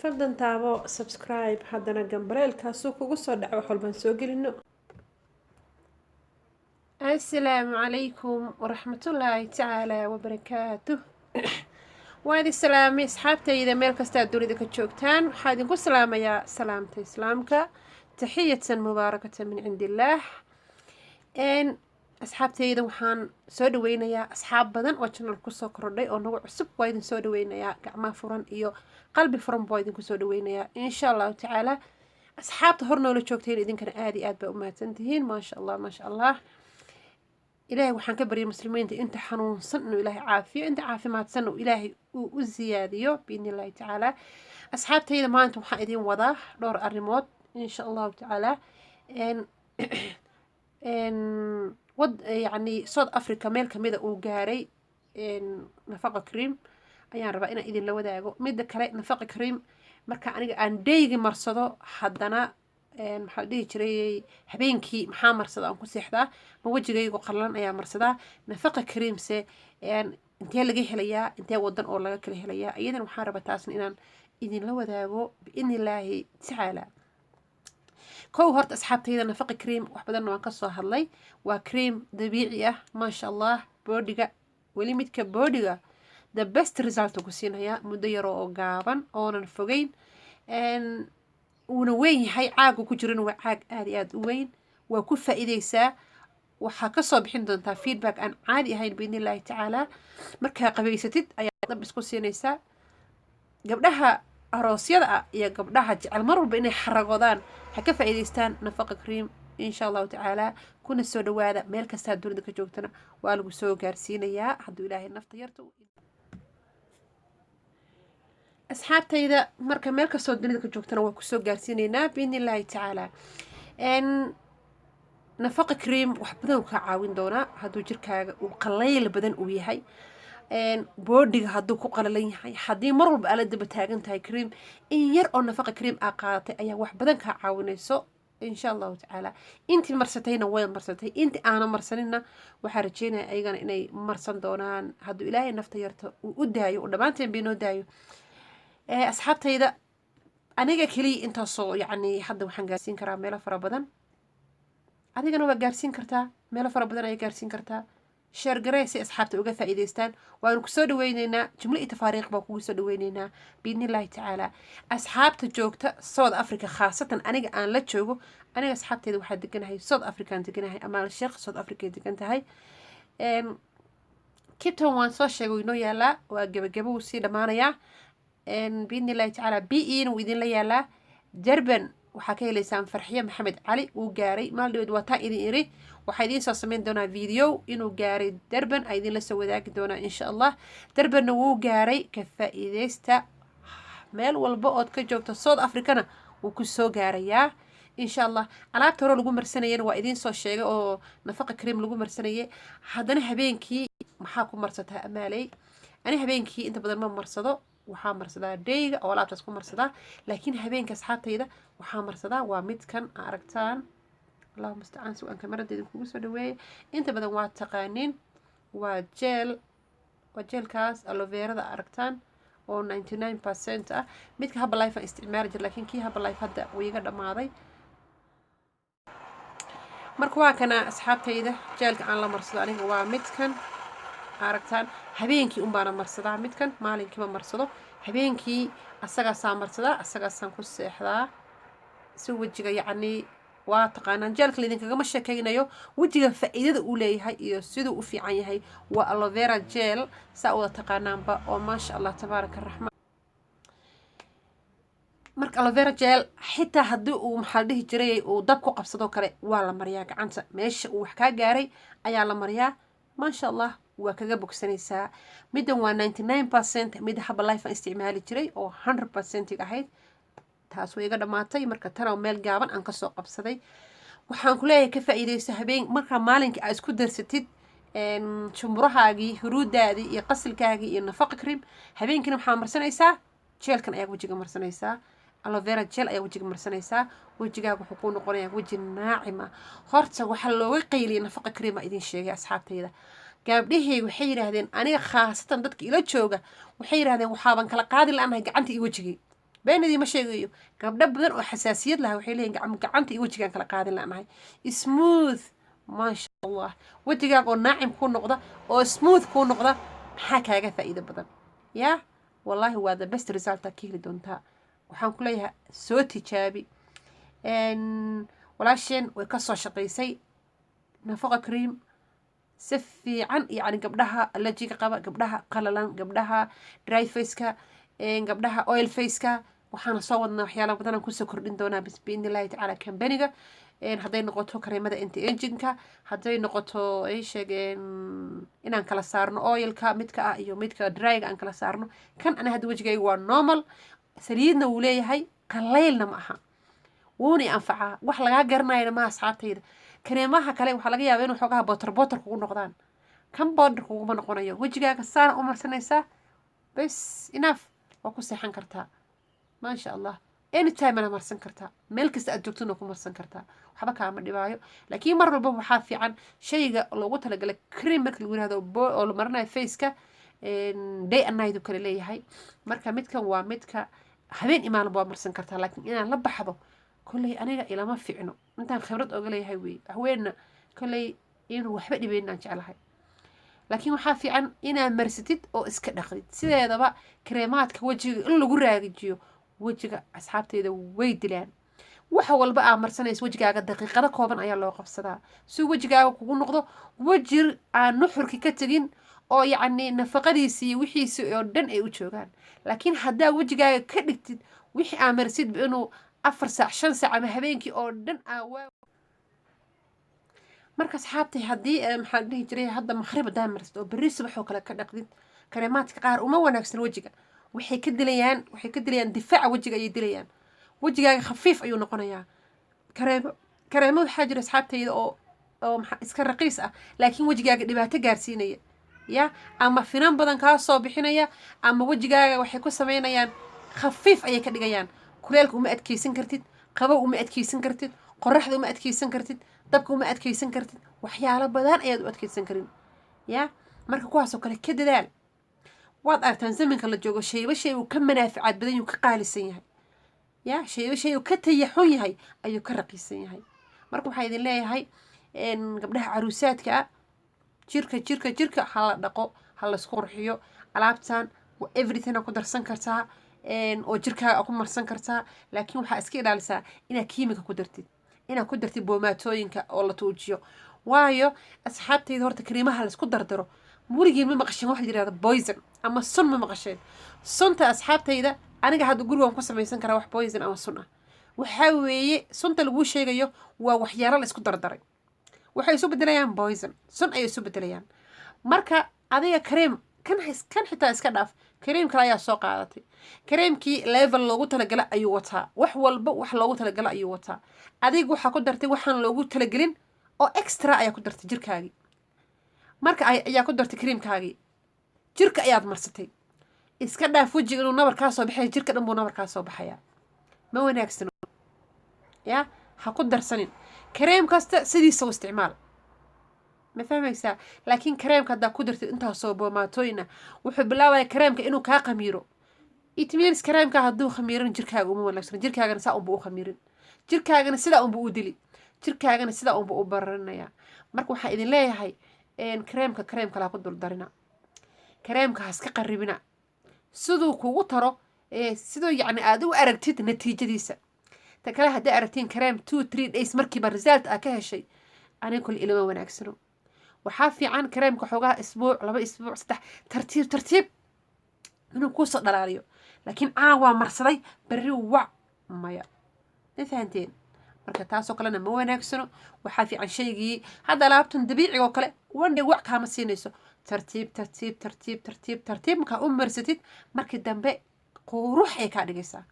Fadlan taabo subscribe, haddana gambaleelkaasuu kugu soo dhaco wax walbaan soo gelino. Assalaamu calaykum waraxmatullaahi tacaala wabarakaatuh. Waa idin salaamay, asxaabtayda, meel kastaad dunida ka joogtaan. Waxaa idinku salaamayaa salaamta Islaamka, taxiyatan mubaarakatan min cindi illaah. Asxaabtayda, waxaan soo dhaweynayaa asxaab badan oo channel kusoo kordhay oo nagu cusub. Waa idin soo dhaweynayaa, gacmaha furan iyo qalbi furan baa idinku soo dhaweynayaa, insha Allahu tacaala. Asxaabta hor noola joogteen, idinkana aada iyo aad baa u mahadsantihiin. Maasha Allah, maasha Allah. Ilaahay waxaan ka baryay muslimiinta inta xanuunsan inuu Ilaahay caafiyo, inta caafimaadsan uu Ilaahay uu u siyaadiyo, biidni Illahi tacaala. Asxaabtayda, maanta waxaan idin wadaa dhowr arrimood, insha Allahu tacaala. Wad yacni South Africa meel kamida uu gaaray Nafaqa Cream ayaan rabaa inaan idinla wadaago. Midda kale, Nafaqa Cream marka aniga aan daygi marsado, haddana maxaa la dhihi jiray, habeenkii maxaa marsada aan ku seexdaa? Ma wejigaygu qallalan ayaa marsadaa? Nafaqa Creamse intee laga helayaa? Intee wadan oo laga kala helayaa? Iyadana waxaan rabaa taasna inaan idinla wadaago, biidni Illaahi tacaala. Kow horta, asxaabtayda, Nafaqa Cream wax badanna waan kasoo hadlay. Waa cream dabiici ah, maasha Allah. Bodyga, weli midka bodyga, the best result ku siinayaa muddo yaroo oo gaaban oonan fogeyn. Wuuna weyn yahay, caaga ku jirana waa caag aada iyo aada u weyn. Waa ku faa-iideysaa, waxaa kasoo bixin doontaa feedback aan caadi ahayn, biidni Illaahi tacaala. Markaa qabaysatid ayaa dab isku siinaysaa. Gabdhaha aroosyada ah iyo gabdhaha jecel mar walba inay xaragoodaan ha ka faa'iidaystaan Nafaqa Cream, insha Allahu tacaala. Kuna soo dhawaada, meel kastaa dunida ka joogtana waa lagu soo gaarsiinayaa, hadduu Ilaahay nafta yarta. Asxaabtayda, marka meel kastoo dunida ka joogtana waa kusoo gaarsiinaynaa, biidni Illaahi tacaala. Nafaqa Cream wax badan uu kaa caawin doonaa hadduu jirkaaga uu qalayl badan uu yahay, bodyga hadduu ku qalalan yahay, haddii mar walba aala daba taagan tahay cream. In yar oo Nafaqa Cream aa qaadatay ayaa wax badan kaa caawinayso, insha Allahu tacaala. Intii marsatayna way marsatay, intii aana marsanina waxaa rajeynaya ayagana inay marsan doonaan, hadduu Ilaahay nafta yarta uu u daayo, uu dhammaanteen bainoo daayo. Asxaabtayda, aniga keliya intaasoo yacni hadda waxaan gaarsiin karaa meelo fara badan. Adigana waa gaarsiin kartaa, meelo fara badan ayaa gaarsiin kartaa. Share garee si asxaabta uga faa'iidaystaan. Waanu kusoo dhaweyneynaa, jumlo iyo tafaariiq baan kugu soo dhaweyneynaa, biidni Illaahi tacaala. Asxaabta joogta South Africa, khaasatan aniga aan la joogo, aniga asxaabteeda waxaa deganahay South African deganahay, Amaal Sheekh South Africa degan tahay. Cape Town waan soo sheegay, inoo yaalaa, waa gebagabo, wuu sii dhammaanayaa, biidni Illahi tacaala. B E na wuu idinla yaalaa. Durban waxaa ka heleysaan Farxiye Maxamed Cali, wuu gaaray maaldhaweed. Waa taa idin iri, waxaa idiin soo sameyn doonaa video inuu gaaray Durban, a idinla soo wadaagi doonaa, insha Allah. Durbanna wuu gaaray, ka faa'iideysta. Meel walba ood ka joogto South Africana wuu ku soo gaarayaa, insha Allah. Alaabta hore lagu marsanayana waa idiin soo sheegay oo Nafaqa Cream lagu marsanayay. Haddana habeenkii maxaa ku marsataa, Amaaley? Ani habeenkii inta badan ma marsado. Waxaa marsadaa dayga oo alaabtaas ku marsadaa, laakiin habeenka, asxaabtayda, waxaa marsadaa waa midkan aragtaan. Allahu mustacaan, si aan kamarada idinkugu soo dhaweeyay. Inta badan waa taqaaniin, waa gel, waa gelkaas aloe verada aragtaan oo 99% ah. Midka Herbalife aan isticmaali jir, laakiin kii Herbalife hadda wuu iga dhamaaday. Marka waa kana, asxaabtayda, gelka aan la marsado aniga waa midkan aragtaan. Habeenkii unbaana marsadaa midkan, maalinkiiba marsado. Habeenkii asagaasaa marsadaa, asagaasaan ku seexdaa si wejiga, yacnii waa taqaanaan gelka, laidinkagama sheekaynayo wejiga faa'iidada uu leeyahay iyo siduu u fiican yahay. Waa aloe vera gel, saa wada taqaanaanba, oo maasha Allah, tabaaraka araxmaan. Marka aloe vera gel, xitaa haddii uu, maxaa la dhihi jiray, uu dab ku qabsadoo kale, waa la mariyaa gacanta. Meesha uu wax kaa gaaray ayaa la mariyaa, maasha Allah, waa kaga bogsanaysaa. Middan waa 99%. Midda Herbalife aan isticmaali jiray oo 100% ahayd, taas way iga dhamaatay. Marka tanoo meel gaaban aan kasoo qabsaday, waxaan ku leeyahay ka faa'iidayso habeen. Markaa maalinkii aad isku darsatid shumburahaagii, huruudaadii iyo qasilkaagii iyo Nafaqa Cream, habeenkiina waxaa marsanaysaa gelkan ayaa wejiga marsanaysaa, aloe vera gel ayaa wejiga marsanaysaa. Wejigaaga wuxuu kuu noqonayaa weji naacima. Horta waxaa looga qayliyay Nafaqa Cream aa idin sheegay, asxaabtayda. Gabdhaheyga waxay yidhaahdeen, aniga khaasatan dadka ila jooga waxay yidhahdeen, waxaaban kala qaadi la-nahay gacanta iyo wejigii. Been idiima sheegayo. Gabdho badan oo xasaasiyad laha waxay leeyihin gacanta iyo wejigaan kala qaadin lanahay. Smooth, maasha Allah, wejigaaga oo naacim kuu noqda oo smooth kuu noqda, maxaa kaaga faa'iido badan? Yaa wallaahi, waa the best result ka heli doontaa. Waxaan ku leeyahay, soo tijaabi. Walaasheen way kasoo shaqaysay Nafaqa Cream si fiican. Yacni gabdhaha allergy-ga qaba, gabdhaha qalalan, gabdhaha dry face-ka, gabdhaha oil face-ka, waxaana soo wadnaa waxyaala badan aan kusoo kordhin doonaa biidni Illahi tacaala company-ga. Hadday noqoto kareemada anti aging-ka, hadday noqoto ay sheegeen inaan kala saarno oil-ka midka ah iyo midka dry-ga aan kala saarno. Kan ana hadda wejigayga waa normal, saliidna wuu leeyahay, qalaylna ma aha, wuuna i anfacaa. Wax lagaa garanayana maha, asxaabtayda. Kareemaha kale waxaa laga yaabaa inuu xoogaha powder powder kugu noqdaan. Kan powder kuguma noqonayo. Wejigaaga saana u marsanaysaa, bes, enough, waa ku seexan kartaa, maasha Allah. Anytime ana marsan kartaa, meel kasta aad joogtona ku marsan kartaa, waxba kaama dhibaayo. Laakiin mar walba waxaa fiican shayga loogu talagalay cream marka lagu yihahdo oo la marinayo face-ka, day and night uu kale leeyahay. Marka midkan waa midka habeen imaalinba waa marsan kartaa, laakiin inaan la baxdo kolley aniga ilama fiicno. Intaan khibrad oga leeyahay wey, haweenna kolley inuu waxba dhibayn aan jeclahay, laakiin waxaa fiican inaad marsatid oo iska dhaqdid. Sideedaba kareemaadka wejiga in lagu raagijiyo wejiga, asxaabteyda, way dilaan. Wax walba aa marsanaysa wejigaaga daqiiqado kooban ayaa loo qabsadaa si wejigaaga kugu noqdo weji aan nuxurki ka tegin oo yacni nafaqadiisi iyo wixiisi oo dhan ay u joogaan. Laakiin haddaa wejigaaga ka dhigtid wixii aa marsidba inuu 4 saac, 5 saac ama habeenkii oo dhan aa waa. Marka asxaabtay, haddii maxaa la dhihi jiray, hadda maqrib haddaa marsid oo berri subax oo kale ka dhaqdid, kareemaadka qaar uma wanaagsan wejiga. Waxay ka dilayaan difaaca wejiga ayay dilayaan. Wejigaaga khafiif ayuu noqonayaa. Kareemo waxaa jira, asxaabtayda, oo maxaa iska raqiis ah, laakiin wejigaaga dhibaato gaarsiinaya ya, ama finan badan kaa soo bixinaya, ama wejigaaga waxay ku sameynayaan khafiif ayay ka dhigayaan. Kuleelka uma adkeysan kartid, qabow uma adkeysan kartid, qoraxda uma adkeysan kartid, dabka uma adkeysan kartid, waxyaalo badan ayaad u adkeysan karin ya. Marka kuwaasoo kale ka dadaal. Waad aragtaan zamanka la joogo, shayba shay uu ka manaaficaad badan yuu ka qaalisan yahay ya, shayba shay uu ka tayaxun yahay ayuu ka raqiisan yahay. Marka waxaa idin leeyahay, gabdhaha caruusaadka ah, jirka ha la dhaqo, ha laysku qurxiyo. Alaabtan everything ku darsan kartaa oo jirkaaga ku marsan kartaa, laakiin waxaa iska ilaalisaa inaad kiimika ku dartid, inaad ku dartid boomaatooyinka oo la tuujiyo. Waayo, asxaabtayda, horta kariimaha laisku dardaro weligiin ma maqasheen waxa la yirahda poison ama sun? Ma maqasheen sunta, asxaabtayda? Aniga hadda gurigan ku samaysan karaa wax poison ama sun ah. Waxaa weeye, sunta laguu sheegayo waa waxyaalo la isku dardaray, waxay isu bedelayaan poison, sun ayay isu bedelayaan. Marka adiga kareem kan xitaa iska dhaaf, kareem kale ayaa soo qaadatay. Kareemkii level loogu talagala ayuu wataa, wax walba wax loogu talagala ayuu wataa. Adiga waxaa ku dartay waxaan loogu talagelin oo extra ayaa ku dartay jirkaagii. Marka ayaa ku dartay kareemkaagii, jirka ayaad marsatay. Iska dhaaf wejiga inuu nabar kaa soo baxaya, jirka dhan buu nabar kaa soo baxayaa. Ma wanaagsano ya, ha ku darsanin. Kareem kasta sidiisa u isticmaal, ma fahmaysaa? Laakiin kareemka haddaa ku dartid intaasoo boomaatooyin ah, wuxuu bilaabaya kareemka inuu kaa khamiiro. It means kareemka hadduu khamiirin jirkaaga uma wanaagsano. Jirkaagana saa unba u khamiirin, jirkaagana sidaa unba u dili, jirkaagana sidaa unba u bararinaya. Marka waxaan idin leeyahay, kareemka kareem kale ha ku duldarina, kareemka ha iska qaribina. Siduu kugu taro, siduu yacni aada u aragtid natiijadiisa. Ta kale, hadday aragtiin kareem 2-3 days markiiba result aa ka heshay, aniga kole ilama wanaagsano. Waxaa fiican kareemka xoogaha isbuuc, 2 isbuuc, saddex, tartiib tartiib inuu kuusoo dhalaaliyo. Laakiin caan waa marsaday, berri wac, maya. Ma fahanteen? Marka taasoo kalena ma wanaagsano. Waxaa fiican shaygii hadda alaabtan dabiiciga oo kale one day wac kaama siinayso. Tartiib tartiib tartiib tartiib tartiib markaa u marsatid, markii dambe qurux ay kaa dhigaysaa.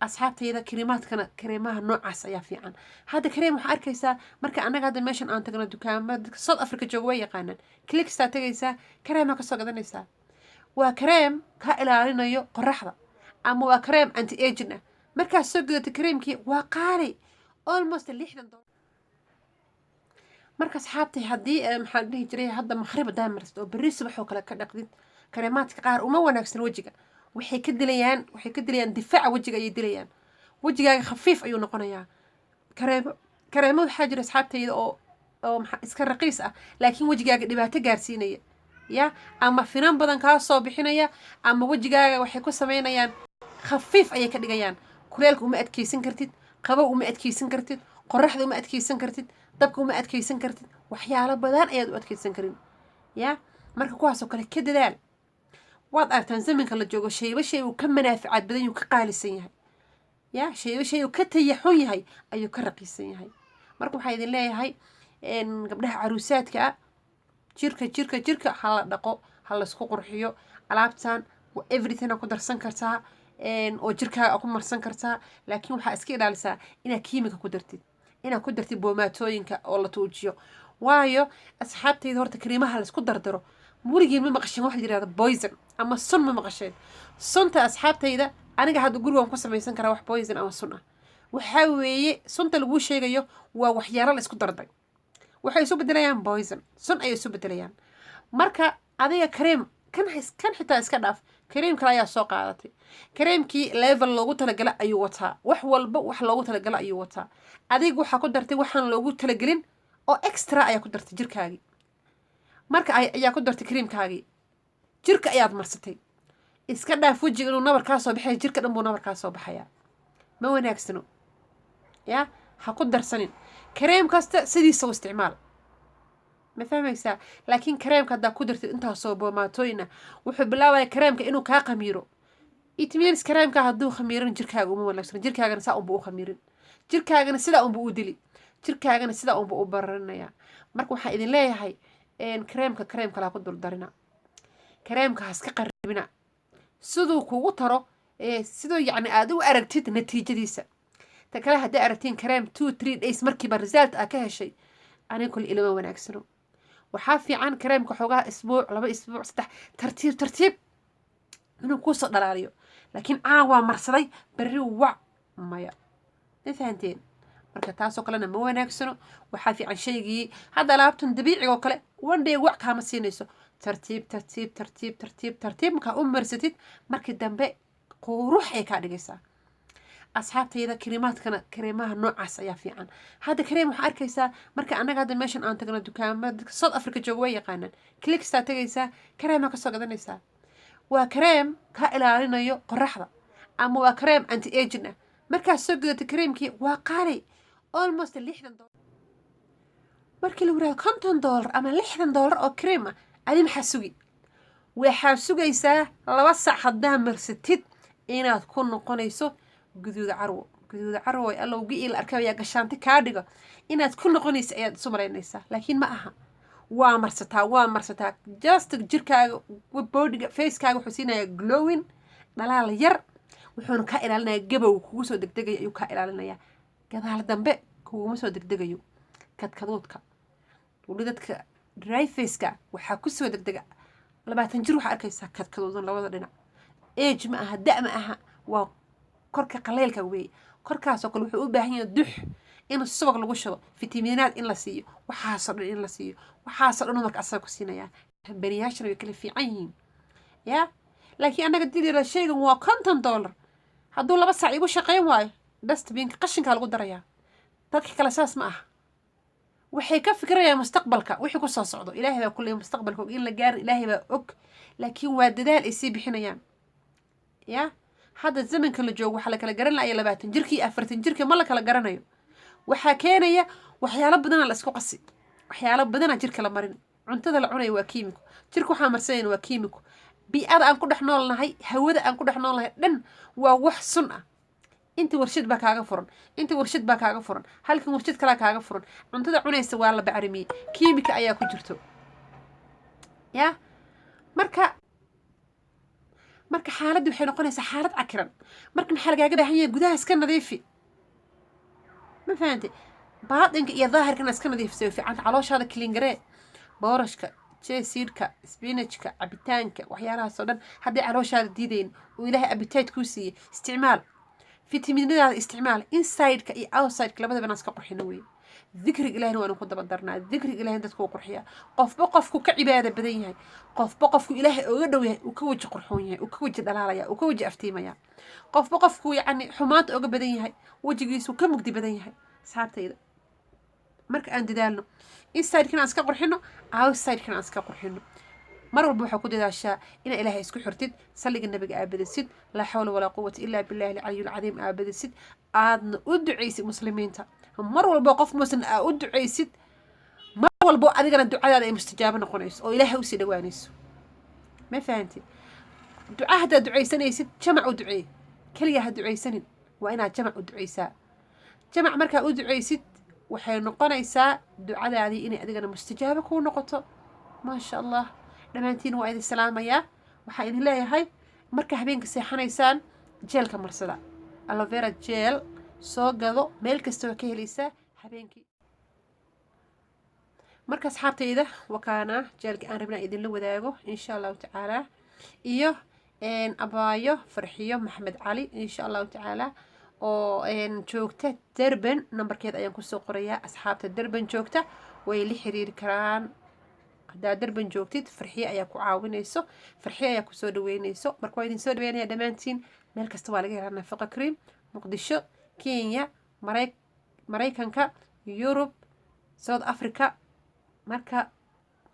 Asxaabtayda, kareemaadkana kareemaha noocaas ayaa fiican. Hadda kareem waxaa arkaysaa marka annaga hadda meeshan aan tagno dukaama, dadka South Africa jooga way yaqaanaan, Clicks-taa tegaysaa, kareemaa kasoo gadanaysaa. Waa kareem kaa ilaalinayo qoraxda ama waa kareem anti aging ah. Markaad soo gadato kareemkii, waa qaali, almost $60. Marka asxaabtay, haddii maxaa la dhihi jiray, hadda maqrib haddaa marsid oo berri subax oo kale ka dhaqdid, kareemaadka qaar uma wanaagsan wejiga. Waxay ka dilayaan difaaca wejiga ayay dilayaan. Wejigaaga khafiif ayuu noqonayaa. Kareemo waxaa jira, asxaabtayda, oo maxaa iska raqiis ah, laakiin wejigaaga dhibaato gaarsiinaya, ya ama finan badan kaa soo bixinaya, ama wejigaaga waxay ku sameynayaan khafiif ayay ka dhigayaan. Kuleelka uma adkeysan kartid, qabow uma adkeysan kartid, qoraxda uma adkeysan kartid, dabka uma adkeysan kartid. Waxyaalo badan ayaad u adkeysan karin. Ya marka kuwaasoo kale ka dadaal. Waad aragtaan, zamanka la joogo shayba shay uu ka manaaficaad badan yuu ka qaalisan yahay, ya shayba shay uu ka tayaxun yahay ayuu ka raqiisan yahay. Marka waxaa idin leeyahay, gabdhaha caruusaadka ah, jirka ha la dhaqo, ha laysku qurxiyo. Alaabtan everything ku darsan kartaa oo jirkaaga ku marsan kartaa, laakiin waxaa iska ilaalisaa inaad kiimika ku dartid, inaad ku dartid boomaatooyinka oo la tuujiyo. Waayo, asxaabtayda, horta kariimaha laisku dardaro weligiin ma maqasheen waxa la yihahda poison ama sun? Ma maqasheen sunta, asxaabtayda? Aniga hadda gurigan ku samaysan karaa wax poison ama sun ah. Waxaa weeye, sunta laguu sheegayo waa waxyaalo la isku darday, waxay isu bedelayaan poison, sun ayay isu bedelayaan. Marka adiga kareem kan xitaa iska dhaaf, kareem kale ayaa soo qaadatay. Kareemkii level loogu talagala ayuu wataa, wax walba wax loogu talagala ayuu wataa. Adiga waxaa ku dartay waxaan loogu talagelin oo extra ayaa ku dartay jirkaagii. Marka ayaa ku dartay kareemkaagii, jirka ayaad marsatay. Iska dhaaf wejiga inuu nabar kaa soo baxaya, jirka dhan buu nabar kaa soo baxayaa. Ma wanaagsano, ya ha ku darsanin. Kareem kasta sidiisa u isticmaal, ma fahmaysaa? Laakiin kareemka haddaa ku dartid intaasoo boomaatooyina, wuxuu bilaabaya kareemka inuu kaa khamiiro. It means kareemka hadduu khamiirin, jirkaaga uma wanaagsano. Jirkaagana saa unba u khamiirin, jirkaagana sidaa unba u dili, jirkaagana sidaa unba u bararinaya. Marka waxaan idin leeyahay, kareemka kareem kalaa ku duldarina, kareemka haska qaribina. Siduu kugu taro, siduu yacni aada u aragtid natiijadiisa. Ta kale, haddii aragtiin kareem 2-3 days markiiba result aa ka heshay, aniga kule ilama wanaagsano. Waxaa fiican kareemka xoogaha isbuuc, 2 isbuuc, 3, tartiib tartiib inuu kuusoo dhalaaliyo. Laakiin caan waa marsaday, berri wac, maya. Ma fahanteen? Marka taasoo kalena ma wanaagsano. Waxaa fiican shaygii hadda alaabtan dabiiciga oo kale one day wac kaama siinayso. Tartiib tartiib tartiib tartiib tartiib markaa u marsatid, markii dambe qurux ay kaa dhigaysaa. Asxaabtayda, kariimaadkana kareemaha noocaas ayaa fiican. Hadda kareem waxaa arkaysaa, marka annaga hadda meeshan aan tagno dukaamada, dadka South Africa jooga way yaqaanaan, Clicks-taa tegaysaa, kareemaa kasoo gadanaysaa. Waa kareem kaa ilaalinayo qoraxda ama waa kareem anti aging ah. Markaad soo gadato kareemkii, waa qaali, almost $60. Markii lagu yihahdo $50 ama $60 oo kareem ah, adi maxaa sugi? Waxaa sugaysaa 2 sac haddaa marsatid inaad ku noqonayso guduuda carwo, guduuda carwo. Allow gi la arkayaa gashaanti kaa dhigo inaad ku noqonaysa ayaad isu malaynaysaa, laakiin ma aha. Waa marsataa, waa marsataa, just jirkaaga, body-ga, face-kaaga wuxuu siinayaa glowing, dhalaal yar, wuxuuna kaa ilaalinayaa gabow kugu soo degdegaya ayuu kaa ilaalinayaa. Gadaal dambe kuguma soo degdegayo kadkaduudka. Weli dadka dry face-ka waxaa kusoo degdega, 20 jir waxaa arkaysaa kadkaduudan labada dhinac. Age ma aha, da ma aha, waa korka qaleelka weeye. Korkaasoo kale wuxuu u baahan yahay dux in subag lagu shubo, fitamiinaad in la siiyo, waxaasoo dhan in la siiyo, waxaasoo dhan marka asaga ku siinayaa. Kambaniyaashana way kala fiican yihiin, ya laakiin annaga dil shaygan waa $50, hadduu 2 saac igu shaqayn waayo, dustbin-ka qashinkaa lagu darayaa. Dadka kale saas ma aha. Waxay ka fikirayaan mustaqbalka wixii ku soo socdo. Ilaahay baa kulley mustaqbalka og, in la gaarin Ilaahay baa og, laakiin waa dadaal ay sii bixinayaan. Ya hadda zamanka la joogo waxaa la kala garan laya 20 jirka iyo 40 jirka ma la kala garanayo. Waxaa keenaya waxyaalo badana la isku qasi, waxyaalo badana jirka la marin. Cuntada la cunaya waa kiimiko, jirka waxaa marsanayna waa kiimiko, bii'ada aan ku dhex noolnahay, hawada aan ku dhex noolnahay dhan waa wax sun ah. Inta warshad baa kaaga furan, inta warshad baa kaaga furan, halkan warshad kalaa kaaga furan. Cuntada cunaysa waa la bacrimiyey, kiimika ayaa ku jirto. Ya marka xaaladdi waxay noqonaysaa xaalad cakiran. Marka maxaa lagaaga baahan yahay? Gudaha iska nadiifi, ma fahantay? Baatinka iyo daahirkana iska nadiifisay fiicanta. Calooshaada clean garee, boorashka, chia seed-ka, spinach-ka, cabitaanka, waxyaalahaas oo dhan hadday calooshaada diidayn oo Ilaahay appetite kuu siiyey, isticmaal fitamiinadaada, isticmaal inside-ka iyo outside-ka labadaba inaan iska qurxino weye. Dikriga Ilahina waa inu ku daba darnaa. Dikriga Ilahina dadka u qurxiyaa. Qofba qofku ka cibaado badan yahay, qofba qofku Ilaahay oga dhow yahay, uu ka weji qurxoon yahay, uu ka weji dhalaalaya, uu ka weji aftiimaya. Qofba qofku yacni xumaanta oga badan yahay, wejigiisu ka mugdi badan yahay. Asxaabtayda, marka aan dadaalno, inside-kana aan iska qurxino, outside-kana aan iska qurxino. Mar walba waxaa ku dadaashaa inaa Ilaahay isku xirtid, salliga Nabiga aa badisid, laa xawla walaa quwata illaa billahi alcaliyu alcadiim aa badisid, aadna u ducaysid muslimiinta. Mar walbo qof muslim aa u ducaysid, mar walbo adigana ducadaada ay mustajaabo noqonayso oo Ilaahay usii dhawaanayso. Ma fahantid? Duca haddaad ducaysanaysid, jamac u duceey. Keligaa ha ducaysanin, waa inaad jamac u ducaysaa. Jamac markaa u ducaysid, waxay noqonaysaa ducadaadii inay adigana mustajaabo kuu noqoto. Maasha Allah, dhammaantiin waa idin salaamayaa. Waxaa idin leeyahay, marka habeenka seexanaysaan, gel-ka marsada, aloe vera gel soo gado, meel kasta waa ka helaysaa. Habeenkii marka, asxaabtayda, wakaana gel-ka aan rabnaa idinla wadaago, insha Allahu tacaala, iyo abaayo Farxiyo Maxamed Cali, insha Allahu tacaala, oo joogta Durban. Nambarkeed ayaan kusoo qorayaa. Asxaabta Durban joogta way la xiriiri karaan. Haddaa Durban joogtid, Farxiye ayaa ku caawinayso, Farxiye ayaa kusoo dhaweynayso. Marka waa idin soo dhaweynaya dhammaantiin. Meel kasta waa laga helaa Nafaqa Cream: Muqdisho, Kenya, Maraykanka, Yurub, South Africa. Marka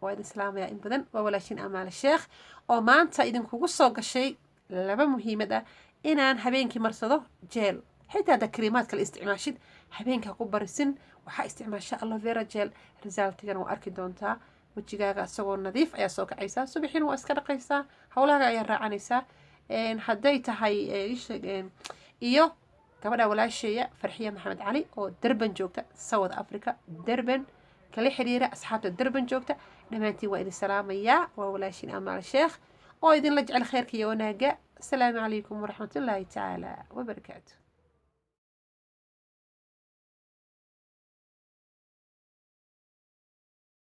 waa idin salaamayaa in badan. Waa walaashin Amaale Sheekh oo maanta idinkugu soo gashay laba muhiimad ah: inaan habeenkii marsado gel. Xitaa haddaa kariimaad kale isticmaashid, habeenkaa ku barisin, waxaa isticmaasha aloe vera gel. Result-igana waa arki doontaa. Wejigaaga isagoo nadiif ayaa soo kacaysaa. Subaxiina waa iska dhaqaysaa, howlahaaga ayaa raacanaysaa. Hadday tahay iyo gabadha walaasheeya Farxiya Maxamed Cali oo Durban joogta, South Africa, Durban kala xiriira. Asxaabta Durban joogta dhammaantiin waa idin salaamayaa. Waa walaashiin Amaal Sheekh oo idinla jecel kheyrka iyo wanaaga. Asalaamu calaykum waraxmatullaahi tacaala wabarakaatu.